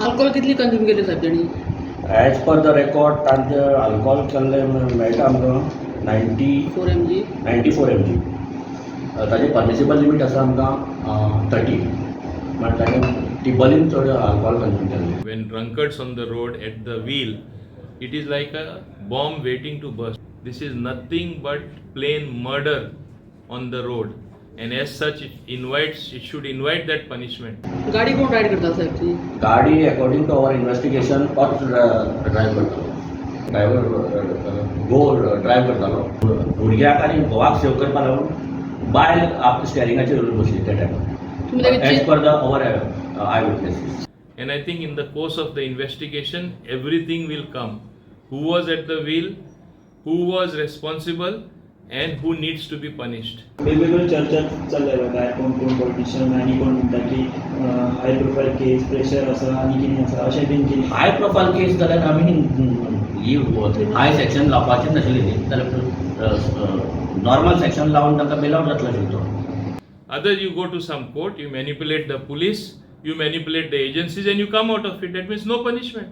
Alcohol कितली consume केली साहेब तेणी? एज पर the record तांचे अल्कोहोल केल्ले मेळटा आमकां 90 4 mg. 94 mg. ताजे परमिसिबल लिमीट आसा आमकां 30, म्हळ्यार ताणें टिबलीन चड अल्कोहोल कंज्यूम केल्लें. When drunkards on the road at the wheel, it is like a bomb waiting to burst. This is nothing but plain murder on the road, and as such, it should invite that punishment. गाडी कोण ride करता साहेब ती? गाडी according two our investigation तोच drive करतालो. Driver गो drive करतालो. भुरग्याक आनी घोवाक सेव करपा लागून बायल आप स्टेरिंगाचेर बसली त्या टायमार. तुम्ही ताका As per the our eye witnesses. And I think in the course of the investigation, everything will come. Who was at the wheel, who was responsible, and who needs to be punished. वेगवेगळ्यो चर्चा चल्लेलो, काय कोण कोण politician आनी कोण म्हणटा की हाय profile केस, pressure आसा आनी कितें आसा, अशें बीन कितें? हाय प्रोफायल केस जाल्यार आमी ही हाय सेक्शन लावपाची नाशिल्ली न्ही, जाल्यार नॉर्मल सेक्शन लावन तांकां बेल आवट जातलो आशिल्लो तो. Other, you go to some court, you manipulate the police, you manipulate the agencies, and you come out of it. That means no punishment.